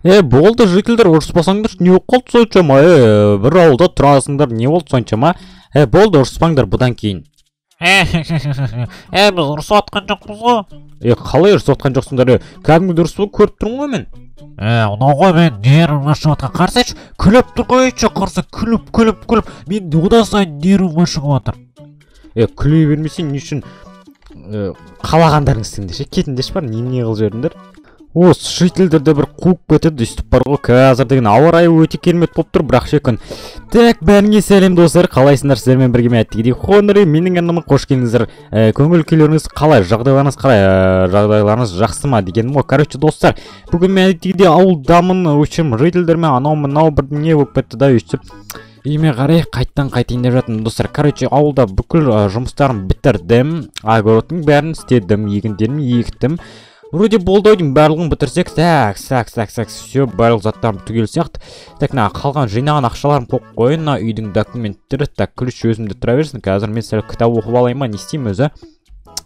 Болды, жительдер, ұрыспасаңдар, не болып қалды соншама? Бір ауылда тұрасыңдар, не болды соншама? Болды, ұрыспаңдар бұдан кейін. Біз ұрысып жатқан жоқпыз ғой. Қалай ұрысып жатқан жоқсыңдар? Кәдімгідей ұрысып көріп тұрмын ғой мен. Мынау ғой мен нервім шығып жатқан. Қарасайшы, күліп тұр ғой, қараса, күліп, күліп, күліп. Мен одан сайын нервім шығып жатыр. Күле бермесең не үшін қалағандарың істеңдерші, кетіңдерші бар, немене қылып жібердіңдер? Осы жительдерді бір қуып кетеді, өйстіп бар ғой, қазір деген ауа райы өте керемет болып тұр, бірақ ше күн. Так, бәріңе сәлем достар, қалайсыңдар, сіздермен бірге мен әттегідей Хонри, менің арнама қош келдіңіздер. Көңіл күйлеріңіз қалай, жағдайларыңыз қалай, жағдайларыңыз жақсы ма дегенім ғой. Короче, достар, бүгін мен әттегідей ауылдамын, в общем, жительдермен анау мынау бірдеңе болып кетті да, өйстіп үйіме қарай қайттан қайтайын деп жатырмын достар. Короче, ауылда бүкіл жұмыстарым бітірдім, огородтың бәрін істедім, егіндерін ектім. Вроде болды ау деймін, барлығын бітірсек. Так, так, так, так, все, барлық заттарым түгел сияқты. Так, мына қалған жинаған ақшаларым қойып қояйын, мына үйдің документтері. Так, ключ өзімде тұра берсін. Қазір мен сәл кітап оқып алайын ба, не істеймін өзі?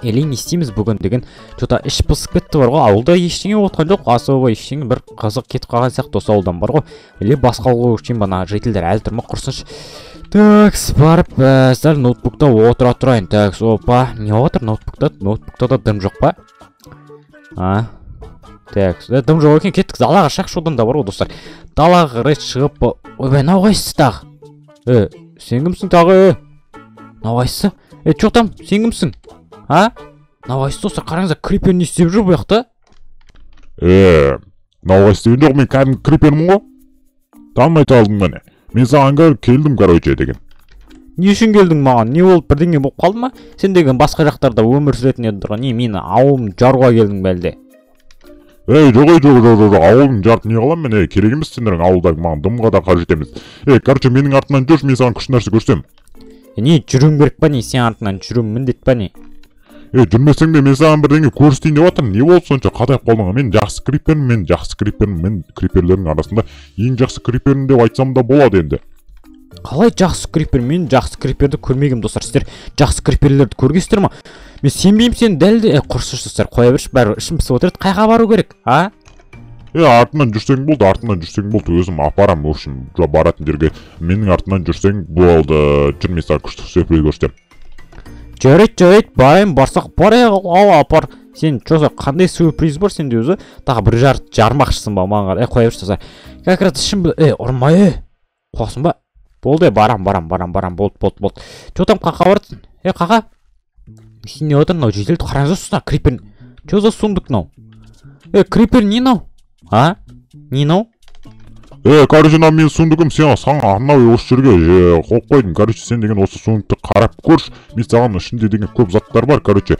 Или не істейміз бүгін деген. Что-то іш пысып кетті бар ғой, ауылда ештеңе отқан жоқ, особо ештеңе, бір қызық кетіп қалған сияқты осы ауылдан бар ғой. Или басқа ауылға көшейін ба, ана жительдер әлі тұр ма, құрсыншы. Так, барып сәл ноутбукта отыра тұрайын. Так, опа, не отыр ноутбукта? Ноутбукта да дым жоқ па? Так, дым жоқ екен, кеттік далаға шықшы, одан да бар ғой достар. Далаға қарай шығып, ойбай, мынау қайсысы тағы? Сен кімсің тағы? Мынау қайсысы? Чё там, сен кімсің? Мынау қайсысы достар, қараңыздар, крипер не істеп жүр бұл жақта? Мынау қайсысы деген жоқ, мен кәдімгі крипермін ғой. Танымай қалдың мені. Мен саған келдім, короче, деген. Не үшін келдің маған? Не болып, бірдеңе болып қалды ма? Сен деген басқа жақтарда өмір сүретін едің ғой. Не, мені ауылым жаруға келдің бе әлде? Жоқ, жоқ, жоқ, жоқ, ауылым жарып не қыламын мен? Керек емес сендердің ауылдағы маған дымға да қажет емес. Короче, менің артымнан жүрші, мен саған күшті нәрсе көрсетемін. Не, жүруім керек па не? Сен артынан жүруім міндет па не? Жүрмесең де мен саған бірдеңе көрсетейін деп жатырмын. Не болды сонша қатайып қалдың? Мен жақсы крипермін, мен жақсы крипермін, мен криперлердің арасында ең жақсы крипермін деп айтсам да болады енді. Қалай жақсы крипер? Мен жақсы криперді көрмегем достар. Сіздер жақсы криперлерді көргенсіздер ма? Мен сенбеймін сен дәл де. Құрсыншы достар, қоя берші, бәрі ішім пысып отырады. Қайға бару керек, а? Артынан жүрсең болды, артынан жүрсең болды, өзім апарам, в общем, баратын жерге. Менің артынан жүрсең болды, жүр, мен саған күшті сюрприз көрсетемін. Жарайды, жарайды, барайын, барсақ барайық, ал апар. Сен чё за қандай сюрприз бар сенде өзі? Тағы бір жармақшысың ба маған қарай? Қоя берші достар. Как раз ішім ұрмай, қуасың ба? Болды, барам, барам, барам, барам, болды, болды, болды. Чё там, қақа баратсың? Қақа? Сен не отыр мынау? Жительді қараңыздаршы, мына крипер. Чё за сундук мынау? Крипер не мынау? А? Не мынау? Короче, мынау менің сундугім, сен саған арнайы осы жерге қойып қойдым. Короче, сен деген осы сундукты қарап көрші. Мен саған ішінде деген көп заттар бар, короче.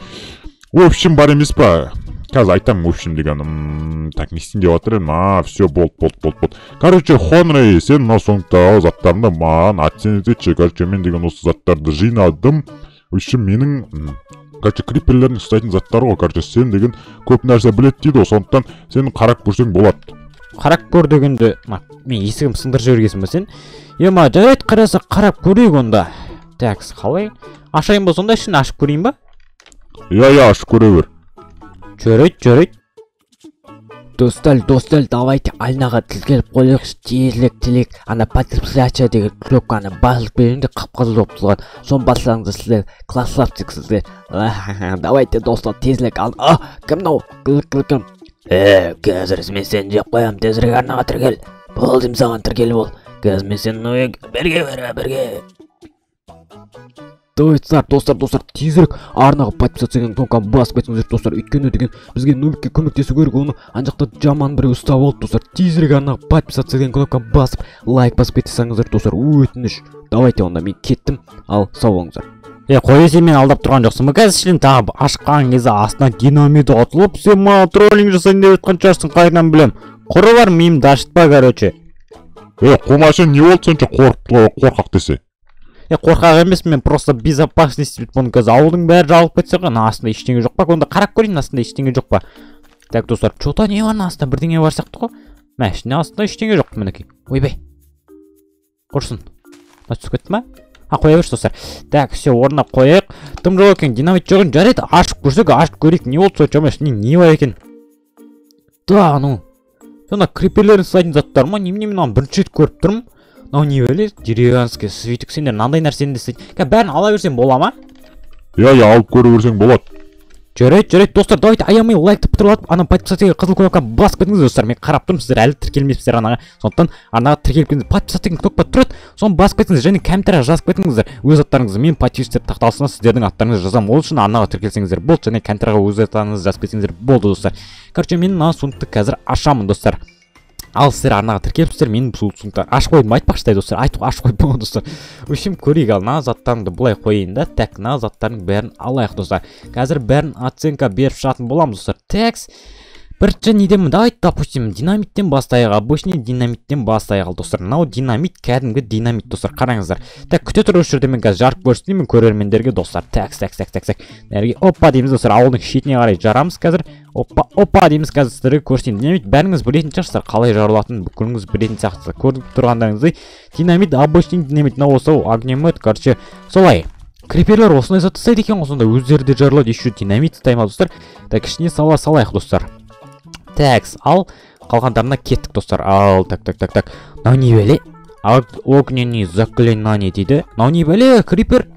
В общем, бар емес па? Қазір айтамын, в общем деген. Так, не істейін деп жатыр едім. Все, болды, болды, болды, болды. Короче, Хонри, сен мына сундуктағы заттарымды маған оценить етші. Короче, мен деген осы заттарды жинадым. В общем, менің, короче, криперлердің ұстайтын заттары ғой. Короче, сен деген көп нәрсе біледі дейді ғой. Сондықтан сен қарап көрсең болады. Қарап көр дегенде, мен есігім сындырып жібергенсің ба сен? Ема, жарайды, қараса қарап көрейік онда. Так, қалай? Ашайын ба сонда, ішін ашып көрейін ба? Иә, иә, ашып көре бер. Жарайды, жарайды. Достар, достар, давайте арнаға тіркеліп қояйықшы, тезірек тілек. Ана подписаться деген кнопканы басып беріңдер, қып-қызыл болып тұрған. Соны бассаңыздар сіздер красавчиксіздер. Давайте, достар, тезірек ал. Кім мынау? Кім, кім, кім? Қазір мен сені жеп қоямын, тезірек арнаға тіркел. Бол деймін саған, тіркел бол. Қазір мен сені бірге, бірге. Достар, достар, достар, тезірек арнаға подписаться деген кнопканы басып кетсеңіздер, достар. Өйткені деген бізге нубикке көмектесу керек, оны ана жақта жаман біреу ұстап алды, достар. Тезірек арнаға подписаться деген кнопканы басып, лайк басып кете салыңыздар, достар, өтініш. Давайте онда мен кеттім, ал сау болыңыздар. Қоя сен мені алдап тұрған жоқсың ба? Қазір ішінен тағы ашып қалған кезде астынан динамит атылып, сен маған троллинг жасайын деп жатқан шығарсың, қайдан білем. Құры бар, миымды ашытпа, короче. Қумашы, не болды сонша қорқақ десе? Қорқақ емес, мен просто безопасность деп бұны қазір ауылдың бәрі жабылып кетсе ғой, ана астында ештеңе жоқ па? Онда қарап көрейін, астында ештеңе жоқ па? Так, достар, чё-то не бар, астында бірдеңе бар сияқты ғой. Мә, ішінде астында ештеңе жоқ, мінекей. Ойбай. Құрсын. Мына түсіп кетті ма? Қоя берші, достар. Так, все, орнына қояйық. Дым жоқ екен, динамит жоқ екен. Жарайды, ашып көрсек, ашып көрейік. Не болды сонша, ішінде не бар екен? Да, ну. Мына криперлердің ұстайтын заттар ма? Немене, мен мынаны бірінші рет көріп тұрмын. Мынау не бәле? Деревянский свиток. Сендер мынандай нәрсені де істейді. Қазір бәрін ала берсем бола ма? Иә, иә, алып көре берсең болады. Жарайды, жарайды, достар, давайте аямай лайкты пытырлатып, ана подписаться қызыл кнопканы басып кетіңіздер, достар. Мен қарап тұрмын, сіздер әлі тіркелмепсіздер анаға. Сондықтан арнаға тіркеліп кетіңіздер. Подписаться деген кнопка тұрады, соны басып кетіңіздер және комментарияға жазып кетіңіздер өз аттарыңызды. Мен подписчиктер тақталысына сіздердің аттарыңызды жазамын. Ол үшін арнаға тіркелсеңіздер болды және комментарияға өз аттарыңызды жазып кетсеңіздер болды, достар. Короче, мен мына сундукты қазір ашамын, достар. Ал сіздер арнаға тіркеліпсіздер, мен бұл сундукты ашып қойдым айтпақшы, достар. Айтып ашып қойдым ғой, достар. В общем, көрейік. Ал мына заттарымды былай қояйын да. Так, мына заттардың бәрін алайық, достар. Қазір бәрін оценка беріп шығатын боламыз, достар. Такс. Бірінші неден? Давайте, допустим, динамиттен бастайық. Обычный динамиттен бастайық, ал, достар. Мынау динамит, кәдімгі динамит, достар. Қараңыздар. Так, күте тұр, осы жерде мен қазір жарып көрсетейін көрермендерге, достар. Так, так, так, так, так. Нәрге опа дейміз, достар. Ауылдың шетіне қарай жарамыз қазір. Опа, опа дейміз, қазір сіздерге көрсетейін. Динамит бәріңіз білетін шығарсыздар, қалай жарылатынын бүкіліңіз білетін сияқтысыздар. Көріп тұрғандарыңыздай, динамит, обычный динамит, мынау осы огнемет, короче, солай. Криперлер осындай зат ұстайды екен ғой сонда, өздері де жарылады, еще динамит ұстай ма, достар? Так, ішіне сала салайық, достар. Такс, ал қалғандарына кеттік, достар. Ал, так, так, так, так. Мынау не бәле? Огненный заклинание дейді. Мынау не бәле, крипер?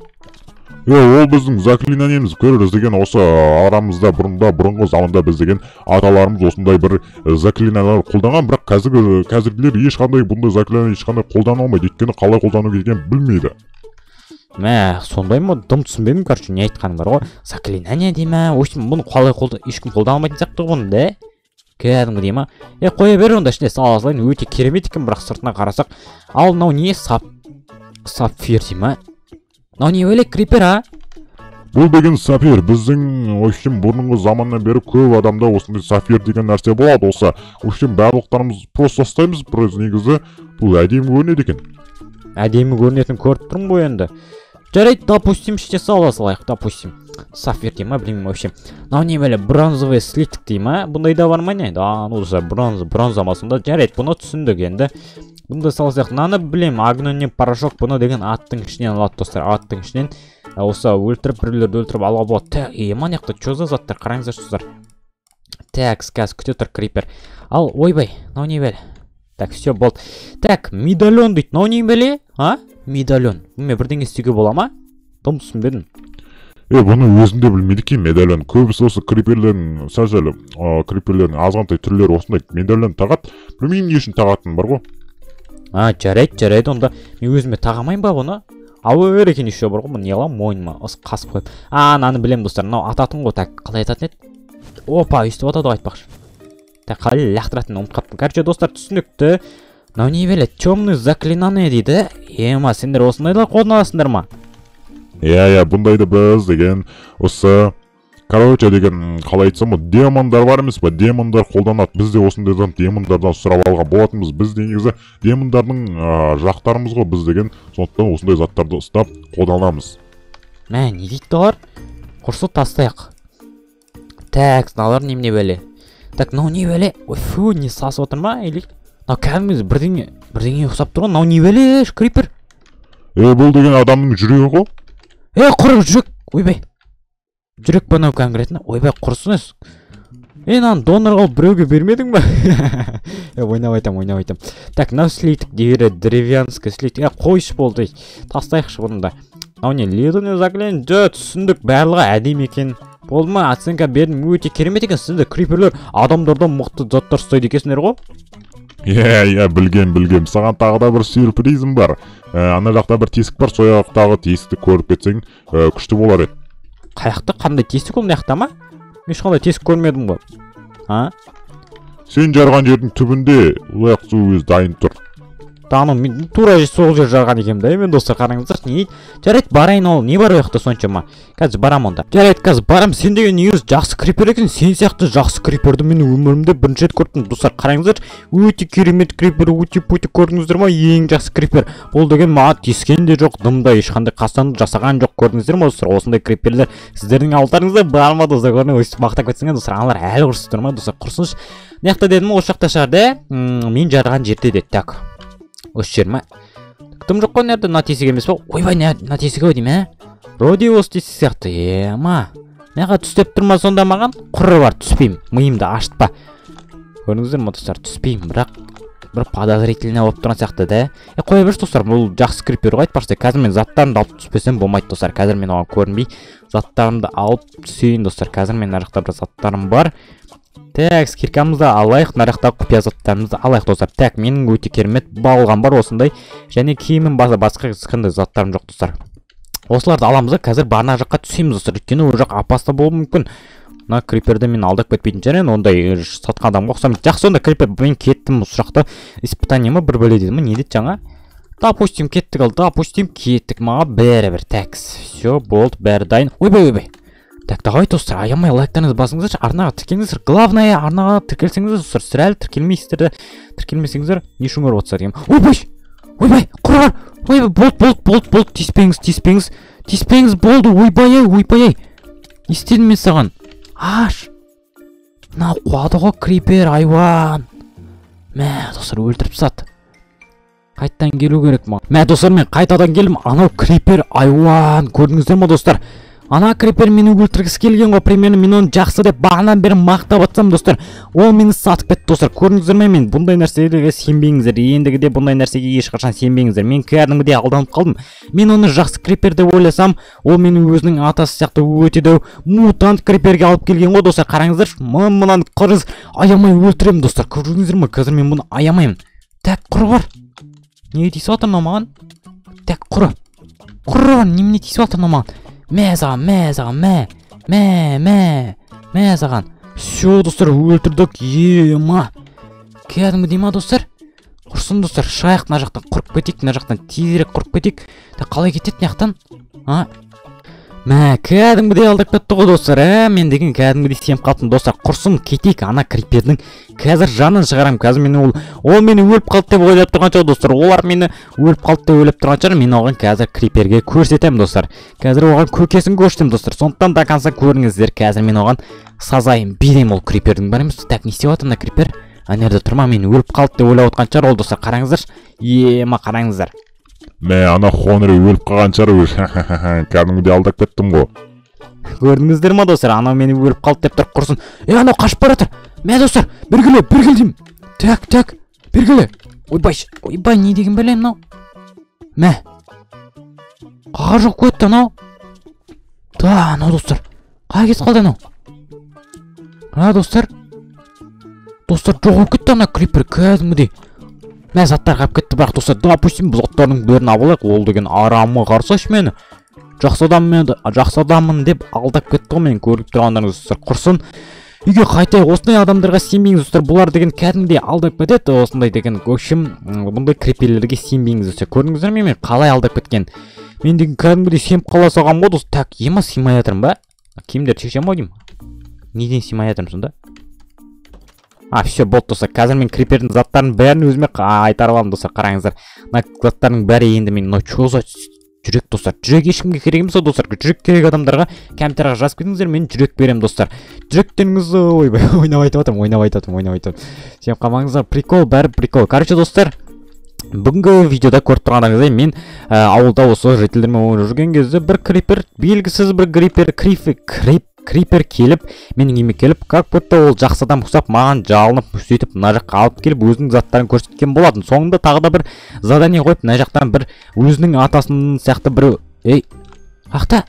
Е, ол біздің заклинаниеміз. Көреріз деген осы арамызда бұрында, бұрынғы заманда біз деген аталарымыз осындай бір заклинаниялар қолданған, бірақ қазіргілер ешқандай бұндай заклинание ешқандай қолдана алмайды, өйткені қалай қолдану керекенін білмейді. Мә, сондай ма? Дым түсінбедім, короче, не айтқаным бар ғой. Заклинание дей ма? В общем, бұны қалай қолда ешкім қолдана алмайтын сияқты ғой бұны, да? Кәдімгідей ма? Е, қоя бер онда, ішіне сала салайын. Өте керемет екен, бірақ сыртына қарасақ. Ал мынау не? Сапфир дей ма? Мынау не бәле, крипер, а? Бұл деген сапфир. Біздің, в общем, бұрынғы заманнан бері көп адамда осындай сапфир деген нәрсе болады осы. В общем, барлықтарымыз просто ұстаймыз, просто негізі бұл әдемі көрінеді екен. Әдемі көрінетінін көріп тұрмын ғой енді. Жарайды, допустим, ішіне сала салайық, допустим. Сапфир дей ма, білмеймін, в общем. Мынау не бәле, бронзовый слиток дей ма? Бұндай да бар ма не? Да, ну достар, бронза, бронза ма сонда? Жарайды, бұны түсіндік енді. Бұны да сала салайық. Мынаны білемін, огненный порошок, бұны деген аттың ішінен алады, достар. Аттың ішінен осы өлтіріп, біреулерді өлтіріп алуға болады. Так, е, мына жақта чё за заттар? Қараңыздаршы, достар. Так, қазір күте тұр, крипер. Ал, ойбай, мынау не бәле? Так, все болды. Так, медальон дейді. Мынау не бәле? А? Медальон. Бұнымен бірдеңе істеуге бола ма? Дым түсінбедім. Е, бұны өзім де білмейді екен, медальон. Көбісі осы криперлердің, сәл-сәл криперлердің азғантай түрлері осындай медальон тағады. Білмеймін, не үшін тағатыны бар ғой. А, жарайды, жарайды, онда мен өзіме тағамайын ба бұны? Ала бер екен еще бар ғой, бұны не аламын мойныма, осы қасып қойып. А, мынаны білемін, достар, мынау ататын ғой, так, қалай ататын еді? Опа, өйстіп атады ғой айтпақшы. Так, қалай лақтыратынын ұмытып қалыппын. Короче, достар, түсінікті. Мынау не бәле? Темный заклинание дейді. Ема, сендер осындайлар қолданасыңдар ма? Иә, иә, бұндайды біз деген осы, короче, деген қалай айтсам болады, демондар бар емес па, демондар қолданады. Біз де осындайдан демондардан сұрап алған болатынбыз. Біз де негізі демондардың жақтарымыз ғой біз деген, сондықтан осындай заттарды ұстап қолданамыз. Мә, не дейді олар? Құрсы тастайық. Так, мыналар немене бәле? Так, мынау не бәле? Ой, фу, не сасып отыр ма? Или мынау кәдімгі бірдеңе ұқсап тұр ғой. Мынау не бәле, крипер? Е, бұл деген адамның жүрегі ғой. Е, құры жүрек. Ойбай. Жүрек па мынау конкретно? Ойбай, құрысын ес. Е, мынаны донор қылып біреуге бермедің ба? Е, ойнап айтам, ойнап айтам. Так, мынау слиток, деревянский слиток. Е, қойшы, болды. Тастайықшы бұны да. Мынау не, ледяной заклинание? Жо, түсіндік, барлығы әдемі екен. Болды ма, оценка бердім, өте керемет екен. Сіздер криперлер адамдардан мықты заттар ұстайды екенсіңдер ғой. Иә, иә, білгем, білгем. Саған тағы да бір сюрпризім бар. Ана жақта бір тесік бар, сол жақтағы тесікті көріп кетсең, күшті болар еді. Қаяқта қандай тесік, ол мына жақта ма? Мен ешқандай тесік көрмедім ғой. А? Сен жарған жердің түбінде лайық су өзі дайын тұр. Да, анау мен тура сол жер жарған екенмін да, мен, достар, қараңыздаршы, не дейді? Жарайды, барайын, ол не бар ол жақта соншама? Қазір барам онда. Жарайды, қазір барам. Сен деген негізі жақсы крипер екенсің. Сен сияқты жақсы криперді мен өмірімде бірінші рет көрдім. Достар, қараңыздаршы, өте керемет крипер, өте пөте, көрдіңіздер ма? Ең жақсы крипер. Бұл деген маған тиіскен де жоқ, дым да ешқандай қастандық жасаған жоқ. Көрдіңіздер ма, достар? Осындай криперлер сіздердің ауылдарыңызда бар ма, достар? Көрдіңіз, өйстіп мақтап кетсең, достар, аналар әлі ұрысып тұр ма, достар? Құрсыншы. Мына жақта дедім, осы жақта шығар да? Мен жарған жерде деді. Так. Осы жер ма? Дым жоқ қой мына жерде, мына тесік емес па? Ойбай, мына тесік ау деймін, ә? Вроде осы тесік сияқты. Ема. Мына жаққа түс деп тұр ма сонда маған? Құры бар, түспеймін. Миымды ашытпа. Көрдіңіздер ме, достар, түспеймін, бірақ бір подозрительный болып тұрған сияқты да. Қоя берші, достар, бұл жақсы крипер ғой, айтпақшы. Қазір мен заттарымды алып түспесем болмайды, достар. Қазір мен оған көрінбей заттарымды алып түсейін, достар. Қазір мен мына жақта бір заттарым бар. Так, киркамызды алайық, мына жақтағы құпия заттарымызды алайық, достар. Так, менің өте керемет балғам бар осындай. Және киімім басқа қандай заттарым жоқ, достар. Осыларды аламыз да, қазір ана жаққа түсеміз, достар. Өйткені ол жақ опасно болуы мүмкін. Мына криперді мен алдап кетпейтін шығар енді, ондай сатқан адамға ұқсамайды. Жақсы, онда крипер, мен кеттім осы жақта. Испытание ма, бір бөле деді ма, не деді жаңа? Допустим, кеттік ал, допустим, кеттік, маған бәрібір. Так, все, болды, бәрі дайын. Ойбай, ойбай. Так, давай, достар, аямай лайктарыңызды басыңыздаршы, арнаға тіркеліңіздер. Главное, арнаға тіркелсеңіздер, достар, сіздер әлі тіркелмейсіздер де, тіркелмесеңіздер, не үшін көріп отырсыздар деген. Ойбай, ойбай, құры бар. Ойбай, болды, болды, болды, болды, тиіспеңіз, тиіспеңіз, тиіспеңіз, болды, ойбай, ай, ойбай, ай. Не істедім мен саған? Аш. Мынау қуады ғой крипер, айуан. Мә, достар, өлтіріп тастады. Қайтадан келу керек маған. Мә, достар, мен қайтадан келдім. Анау крипер, айуан, көрдіңіздер ме, достар? Ана крипер мені өлтіргісі келген ғой, примерно мен оны жақсы деп бағанадан бері мақтап атсам, достар. Ол мені сатып кетті, достар. Көрдіңіздер ме, мен бұндай нәрселерге сенбеңіздер. Ендігіде бұндай нәрсеге ешқашан сенбеңіздер. Мен кәдімгідей алданып қалдым. Мен оны жақсы крипер деп ойласам, ол мені өзінің атасы сияқты өте дәу мутант криперге алып келген ғой, достар. Қараңыздаршы, мынаны қарыз аямай өлтіремін, достар. Көрдіңіздер ме, қазір мен бұны аямаймын. Так, құры бар. Неге тиісіп жатыр мынау маған? Так, құры. Құры бар, немене тиісіп жатыр мынау маған? Мә саған, мә саған, мә, мә, мә, мә саған. Все, достар, өлтірдік, ема. Кәдімгідей ма, достар? Құрсын, достар, шығайық мына жақтан, құрып кетейік, мына жақтан тезірек құрып кетейік. Та қалай кетеді мына жақтан? А? Мә, кәдімгідей алдап кетті ғой, достар. Мен деген кәдімгідей сеніп қалыппын, достар. Құрсын, кетейік, ана крипердің қазір жанын шығарамын. Қазір мені ол мені өліп қалды деп ойлап тұрған шығар, достар. Олар мені өліп қалды деп ойлап тұрған шығар. Мен оған қазір криперге көрсетемін, достар. Қазір оған көкесін көрсетемін, достар. Сондықтан до конца көріңіздер. Қазір мен оған сазайын беремін ол крипердің, бар емес. Так, не істеп жатыр мына крипер? Ана жерде тұр ма, мені өліп қалды деп ойлап отырған шығар ол, достар. Қараңыздаршы. Ема, қараңыздар. Мә, ана Хонри өліп қалған шығар уже. Кәдімгідей алдап кеттім ғой. Көрдіңіздер ма, достар? Анау мені өліп қалды деп тұр, құрсын. Анау қашып бара жатыр. Мә, достар, бергіле, бергіле деймін. Так, так, бергіле. Ойбай, ойбай, не деген бәле мынау? Мә. Қағаз жоқ кетті анау. Да, анау, достар. Қай кетіп қалды анау? А, достар. Достар, жоқ болып кетті ана крипер кәдімгідей. Мә, заттар қалып кетті, бірақ, достар, допустим, бұл заттардың бәрін алып алайық. Ол деген арамы қарсашы мені. Жақсы адаммын, жақсы адаммын деп алдап кетті ғой мені, көріп тұрғандарыңыз, достар. Құрсын. Үйге қайтайық. Осындай адамдарға сенбеңіз, достар. Бұлар деген кәдімгідей алдап кетеді. Осындай деген, в общем, бұндай криперлерге сенбеңіз, достар. Көрдіңіздер ме, мен қалай алдап кеткен? Мен деген кәдімгідей сеніп қала салғанмын ғой, достар. Так, ема сыймай жатырмын ба? Киімдерді шешемін ғой деймін. Неден сыймай жатырмын сонда? А, все, болды, достар. Қазір мен крипердің заттарын бәрін өзіме қайтарып аламын, достар. Қараңыздар. Мына заттардың бәрі енді мен, мынау чё за жүрек, достар? Жүрек ешкімге керек емес, достар. Жүрек керек адамдарға комментарийға жазып кетіңіздер, мен жүрек беремін, достар. Жүректеріңізді, ойбай, ойнап айтып жатырмын, ойнап айтып жатырмын, ойнап айтып жатырмын. Сеніп қалмаңыздар, прикол, бәрі прикол. Короче, достар, бүгінгі видеода көріп тұрғандарыңыздай, мен ауылда осы жительдермен ойнап жүрген кезде бір крипер, белгісіз бір крипер, крипер келіп, менің үйіме келіп, как будто ол жақсы адам ұқсап, маған жалынып, сөйтіп мына жаққа алып келіп, өзінің заттарын көрсеткен болатын. Соңында тағы да бір задание қойып, мына жақтан бір өзінің атасының сияқты бір, ей, ақта,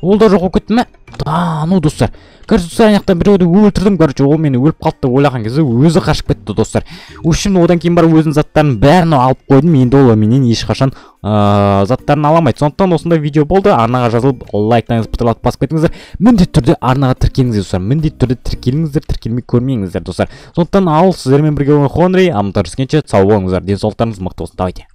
ол да жоқ болып кетті ме? Да, ну, достар. Короче, достар, ана жақтан біреуді өлтірдім, короче, ол мені өліп қалды деп ойлаған кезде өзі қашып кетті, достар. В общем, одан кейін барып өзінің заттарын бәрін алып қойдым. Енді ол менен ешқашан заттарын ала алмайды. Сондықтан осындай видео болды. Арнаға жазылып, лайктарыңызды пытырлатып басып кетіңіздер. Міндетті түрде арнаға тіркеліңіздер, достар. Міндетті түрде тіркеліңіздер, тіркелмей көрмеңіздер, достар. Сондықтан ал сіздермен бірге болған Хонри, аман көріскенше сау болыңыздар. Денсаулықтарыңыз мықты болсын. Давайте.